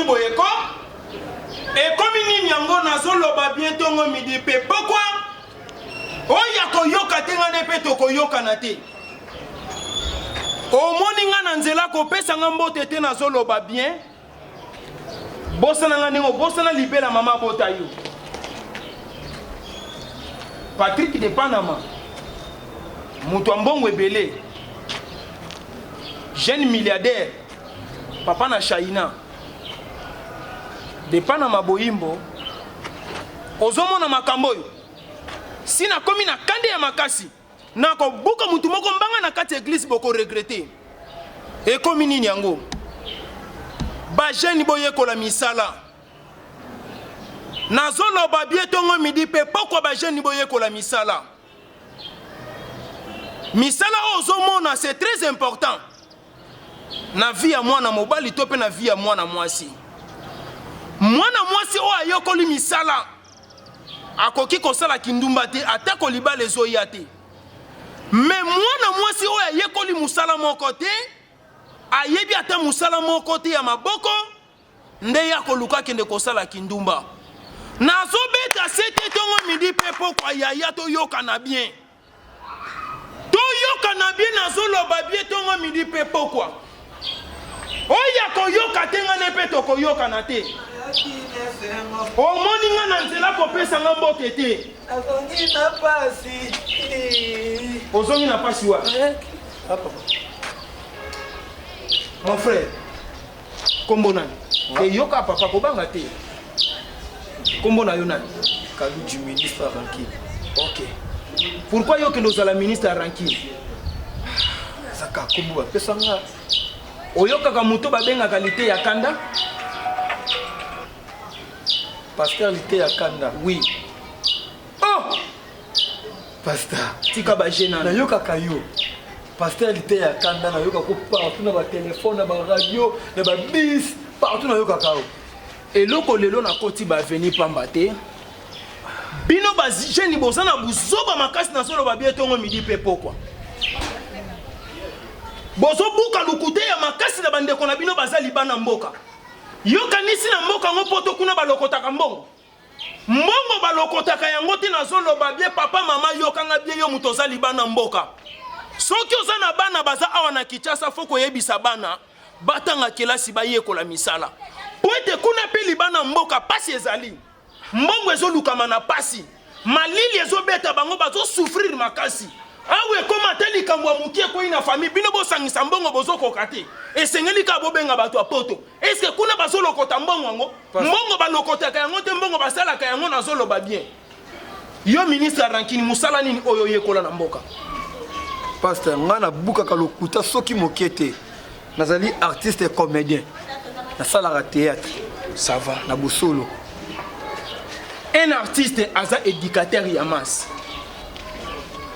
Boye ko? Ekomi nini yango nazoloba bien tongo midi pe pokwa? Oyo akoyoka te nga ne pe tokoyokana te. Omoni nga na nzela kopesa nga mbote te nazoloba bien. Bosana nga ndenge obosana libela mama abota yo. Patrick de Panama moto ya mbongo ebele jeune milliardaire Papa na Shaina de Panama Boyimbo ozomona makambo oyo si nakomi na kanda ya makasi nakobuka motu moko mbanga na kati ya eglise bokoregrete ekomi nini yango bajeni boyekola misala nazoloba bie tongo midi mpe pokwa bajeni boyekola misala misala oyo ozomona c'est très important na vie ya mwana mobali to mpe na vie ya mwana mwasi. Mwana mwasi oyo ayokoli misala akoki kosala kindumba te atako libala ezoya te. Me mwana mwasi oyo ayekoli mosala moko te, ayebi ata mosala moko te ya maboko, nde ye akoluka akende kosala kindumba. Nazobeta sete tongo midi mpe pokwa yaya toyokana bien. Toyokana bien nazoloba bien tongo midi pe pokwa. Oyo akoyoka te nga ne pe tokoyokana te. Omoni nga na nzela kopesa nga mbote te. Nazongi na pasi. Ozongi na pasi wapi? Eh, ah, papa. Mon frère, kombo nani? Eyoka papa kobanga te. Kombo na yo nani? Kalu du ministre ya ranking. Ok. Pourquoi yo kende ozala ministre ya ranking? Ezaka kombo bapesa nga. Oyokaka moto babengaka lite ya kanda? Pasteur lite ya kanda. Oui. Oh! Pasteur. Tika ba jeu nanu. Nayokaka yo. Pasteur liteya kanda nayokaka ko partout na ba telephone na ba radio na ba bus partout nayokaka yo. Eloko lelo nakoti ba avenue pamba te. Bino ba jeune boza na buzoba makasi nazoloba bien tongo midi pe pokwa. Bozobuka lukute ya makasi na bandeko na bino baza libanda mboka. Yokanisi na mboka yango poto kuna balokotaka mbongo. Mbongo balokotaka yango te nazo loba bien papa mama yoka nga bien yo moto oza libanda mboka soki oza na bana baza awa na Kinshasa fo koyebisa bana batanga kelasi bayekola misala po ete kuna pe libanda mboka pasi ezali mbongo ezolukama na pasi malili ezobeta bango bazo souffrir makasi awa ekoma ata likambo ya moke ekwei na famille bino bosangisa mbongo bozokoka te esengeli kaka bobenga bato ya poto Est-ce que kuna bazolokota mbongo yango? Mbongo balokotaka yango te, mbongo basalaka yango, nazoloba bien. Yo ministre ya rankini, mosala nini oyo oyekola na mboka? Pasteur, nga nabukaka lokuta soki moke te. Nazali artiste et comédien. Nasalaka théâtre. Ça va. Na bosolo. Un artiste aza éducateur ya masse.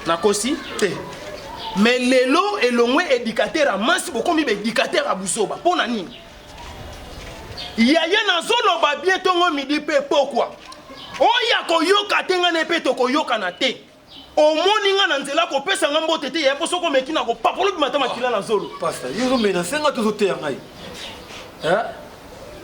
Nakosi? Te. Mais lelo elongwe educateur ya masse bokomi ba educateur ya buzoba mpo na nini? Yaya nazoloba bien tongo midi mpe pokwa oyo akoyoka te ngai na ye mpe tokoyokana te. Omoni nga na nzela kopesa nga mbote te yaya mpo soki omeki na kopapola obima ata makila na zolo. Pasta, yo ozo menacer nga to ozoteya ngai? Hein?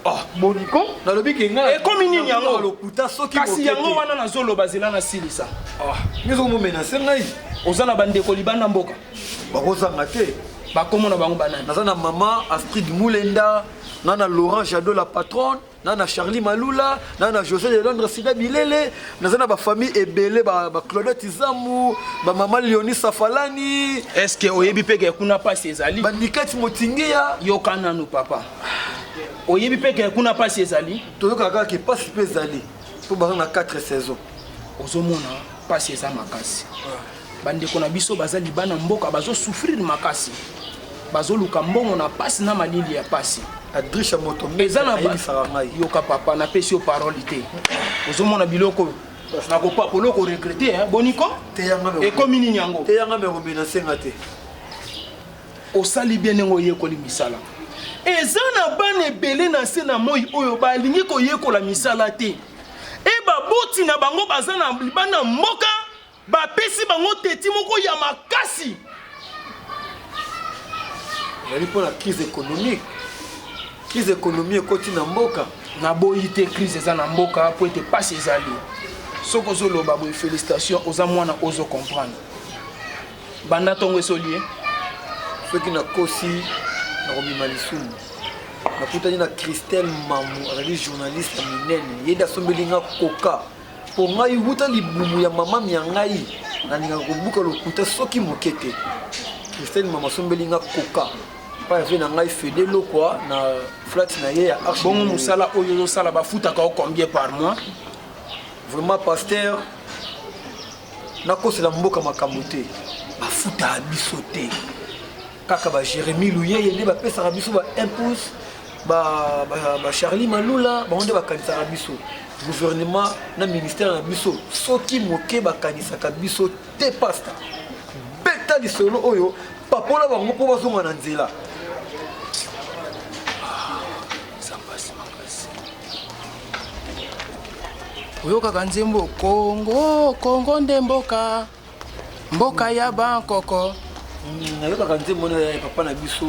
Oh, boniko nalobi ke ngai ekomi nini yango lokuta soki kasi yango wana nazoloba zela nasilisa ah, yo ozokomomenase ngai oza na bandeko libanda mboka bakozanga te bakomona bango banani naza na mama astrid mulenda na na laurent jado la patronne na na charlie malula na na josé de londres sida bilele naza na bafamille ebele baclaudette ba zamu bamama leoni safalani est ce que oyebi mpe ke kuna mpasi ezali banikati motingiya yoka nanu papa oyebi mpe ke kuna mpasi ezali toyokaka kaka ke mpasi mpe ezali mpo baza na 4 saison ozomona mpasi eza makasi bandeko na biso baza libana mboka bazosouffrir makasi bazoluka mbongo na pasi na malili ya pasi adrisha moto eza na ayebisaka ngai yoka papa napesi yo parole te ozomona biloko oyo nakopakola okoregrete boniko ekomi nini yango teyanga me komenase nga te Osali bien ndenge oyekoli misala. Eza na bana ebele na se na moi oyo balingi koyekola misala te. E baboti na bango baza na libanda mboka bapesi bango teti moko ya makasi. Ezali mpo na crise économique. Crise économie ekoti na mboka. Naboyi te crise eza na mboka po ete pasi ezali. Soki ozoloba boye felicitation oza mwana ozo comprendre. Banda tongo esoli ye. Soki nakosi nakobima lisumu. Nakutani na Christelle Mamu azali journaliste ya monene ye nde asombeli nga coca mpo ngai wuta libumu ya mama mya ngai nalingaka kobuka lokuta soki moke te. Christelle Mamu asombeli nga coca pa ya na ngai Fede Lokwa na flat na ye ya Arche. Bongo mosala oyo ozosala bafutaka yo combien par mois? Vraiment pasteur nakosela mboka makambo te bafutaka biso te kaka ba Jérémie Luyeye nde bapesaka biso ba 1 pouce ba, ba, ba Charlie Malula bango nde bakanisaka biso gouvernement na ministère na biso soki moke bakanisaka biso te pasta beta lisolo oyo papola bango mpo bazonga na nzela Oyokaka nzembo Congo, Congo nde mboka, mboka ya bankoko. Hmm, nayokaka nzembo na ya papa na biso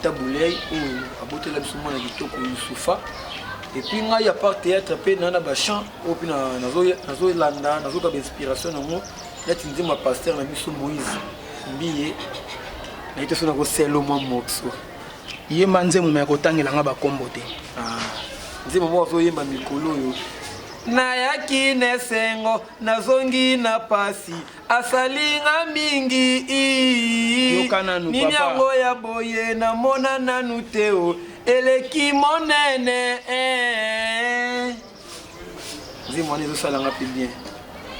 Tabuley oyo abotela biso mwana kitoko Yusufa. Et puis ngai à part théâtre mpe na na ba chant oyo mpe nazolanda nazoka ba inspiration nango neti nzembo ya pasteur na biso Moïse Mbiye naye te so nakoselo mwa morceau. Yemba nzembo me kotangela nga bakombo te. Ah, nzembo moko azoyemba mikolo oyo nayaki na esengo nazongi na pasi asalinga mingi Yoka nanu, nini papa. yango ya boye namona nanu te o eleki monene eh. Nzembo wana ezosala nga mpe bien.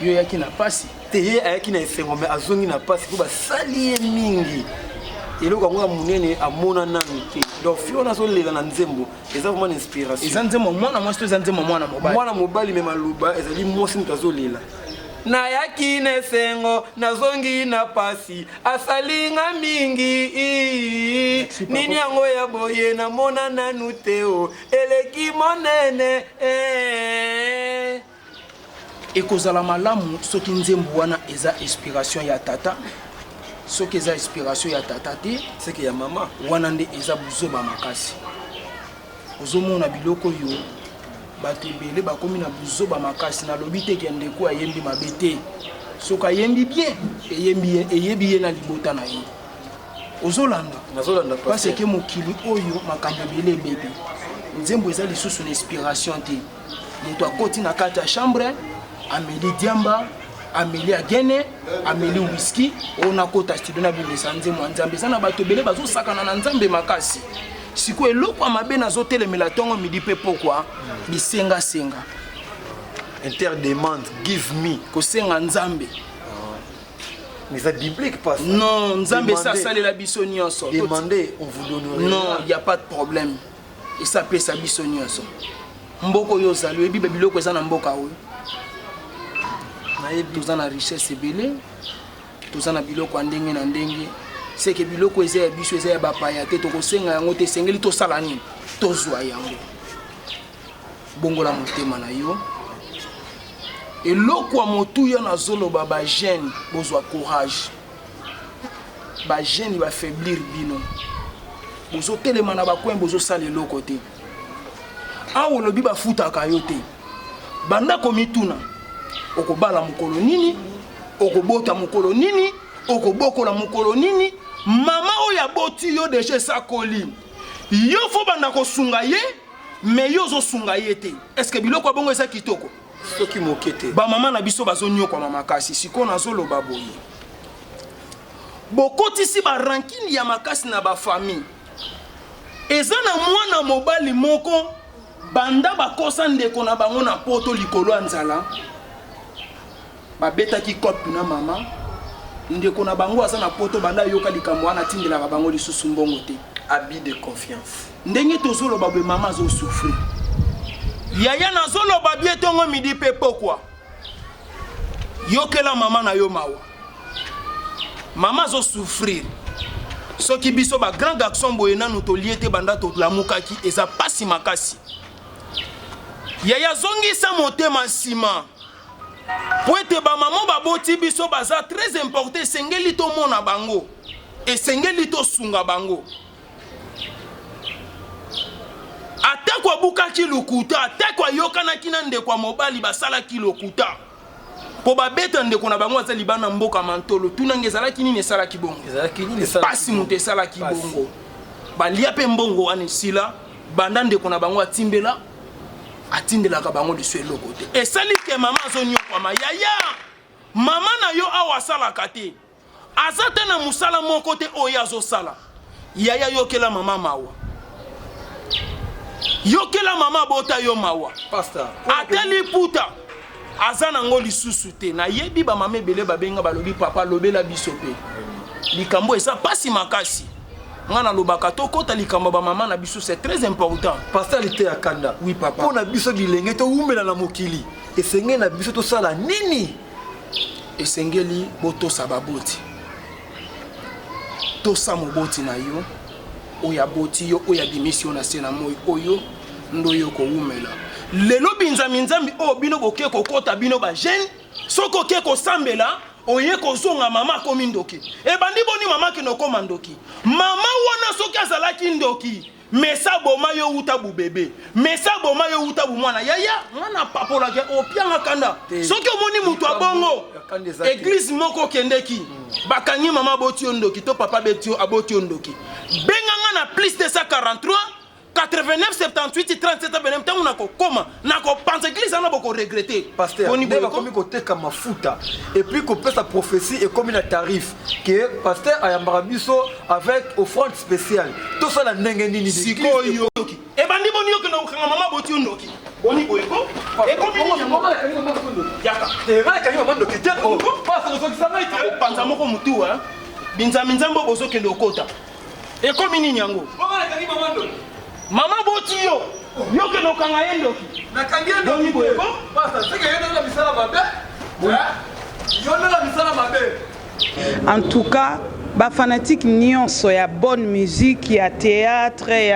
Yo oyaki na pasi? Te, ye ayaki na esengo me azongi na pasi mpo basali ye mingi. Eloko yango ya monene amona nanu te. Donc fille wana azolela na nzembo eza vraiment na inspiration. Eza nzembo mwana mwasi to eza nzembo mwana mobali? Mwana mobali me maloba ezali mwasi moto azolela. Nayaki na esengo nazongi na pasi asali nga mingi nini yango ya boye namona nanu te o eleki monene eh. Ekozala malamu soki nzembo wana eza inspiration ya tata. Soki eza inspiration ya tata te, seke ya mama wana nde eza buzoba makasi. Ozomona biloko oyo bato ebele bakomi na buzoba makasi. Nalobi te ke ndeko ayembi mabe te, soki ayembi bien eyembi ye, eyebi ye na libota na ye. Ozolanda? Nazolanda parce que mokili oyo makambo ebele ebebi. Nzembo eza lisusu na inspiration te. Moto akoti na kati ya chambre, ameli diamba, ameli agene, ameli whisky, oyo nakota studio nabimisa nzembo ya Nzambe. Eza na bato ebele bazosakana na Nzambe makasi. Sikoyo eloko ya mabe nazotelemela ntongo midi mpe pokwa, bisengasenga. Interdemande, give me. Kosenga Nzambe. Mais ça biblique pas ça. Non, Nzambe ça salela biso nyonso. Demandez, on vous donnera. Non, il y a pas de problème. Et ça pesa biso nyonso. Mboko yo zali oyebi ba biloko eza na mboka oyo. Nayebi toza na richesse ebele, toza na biloko ya ndenge na ndenge. C'est que biloko eza ya biso eza ya bapaya te, tokosenga yango te, esengeli tosala nini? Tozwa yango. Bongola motema na yo. Eloko ya motuya nazoloba ba jeune bozwa courage. Ba jeune ba faiblir bino. Bozotelema na ba coin bozosala eloko te. Awa olobi bafutaka yo te. Banda komituna okobala mokolo nini, okobota mokolo nini, okobokola mokolo nini. Mama oyo aboti yo deja esakoli yo, fo banda kosunga ye. Mais yo ozosunga ye te. Est-ce que biloko ya bongo eza kitoko? Soki moke te. Ba mama na biso bazonyokwama makasi. Sikoyo nazoloba boye, bokotisi ba rancune ya makasi na ba famille. Eza na mwana mobali moko banda bakosa ndeko na bango na poto likolo ya nzala, babetaki cope na mama ndeko na bango aza na poto, banda ayoka likambo wana atindelaka bango lisusu mbongo te. Abus de confiance. Ndenge tozoloba boye mama azo souffrir. Yaya nazoloba bien tongo midi pe pokwa. Yokela mama na yo mawa. Mama azo souffrir. Soki biso ba grand garçon boye nanu tolie te banda tolamukaki eza pasi makasi. Yaya zongisa motema nsima. Po ete ba maman baboti biso baza très important, esengeli tomona bango, esengeli tosunga bango. Atako abukaki lokuta, atako ayokanaki na ndeko ya mobali, basalaki lokuta mpo babeta ndeko na bango aza libanda mboka mantolo. Tunanga ezalaki nini esalaki bongo? Ezalaki nini esalaki? Pasi moto esalaki Pasi. bongo. Balia mpe mbongo wana esila. Banda ndeko na bango atimbela, atindelaka bango liso eloko te. Esali ke mama azonyokwama. Yaya, mama na yo awa asalaka te, aza te na mosala moko te oyo azosala. Yaya, yokela mama mawa, yokela mama abota yo mawa. Pasteur. Ata liputa aza nango lisusu te. Nayebi bamama ebele babenga, balobi: "Papa, lobela biso mpe likambo eza pasi makasi." Nga nalobaka tokɔta likambo ya bamama na biso, c'est très important. Pasteur Liteya Kanda. Oui, papa. Mpo na biso bilenge towumela na mokili, esengeli na biso tosala nini? Esengeli botosa baboti. Tosa moboti na yo oyo aboti yo, oyo abimisi yo na se na moi oyo, nde oyo kowumela. Lelo binzambi nzambi oyo bino boke kokɔta, bino bajeune, soki oke kosambela, oye kozonga, mama akomi ndoki. Ebandi boni mama akende okóma ndoki? Mama wana soki azalaki ndoki, mesa boma yo wuta bubebe, mesa boma yo wuta bumwana. Yaya, nga na papolaka opianga kanda. Te. Soki omoni moto abongo, Ya kanda eza te. Église moko okendeki, bakangi mama aboti yo ndoki to papa abeti yo, aboti yo ndoki, benga nga na +243 89 78 37 bene. Ntango nakokoma, nakopanza église wana, bokoregretter. Pasteur, Boni nde boye ko? Bakomi koteka mafuta et puis kopesa prophétie ekomi na tarif ke pasteur ayambaka biso avec offrande spéciale. Tosala ndenge nini? Sikoyo ebandi boni yo kende kokanga mama aboti yo ndoki? Boni boye ko? Ekomi nini yango? Yaka. Nakangi mama ndoki te. Pasteur, ozokisa ngai te. Kopanza moko mutu binzambi nzambe oyo bozokende okota, ekomi nini yango? Nakangi mama ndoki? Mama boti yo, yo kende okanga ye ndoki. Nakangi ye. Boni boye ko? Pasteur, seke yo ndenge na misala mabe, yo ndenge na misala mabe. En tout cas, bafanatique nyonso ya bonne musique, ya théâtre,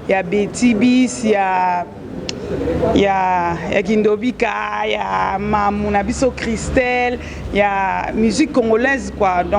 ya betibis, ya Kindobika, ya mamu na biso Christelle, ya musique congolaise quoi. Donc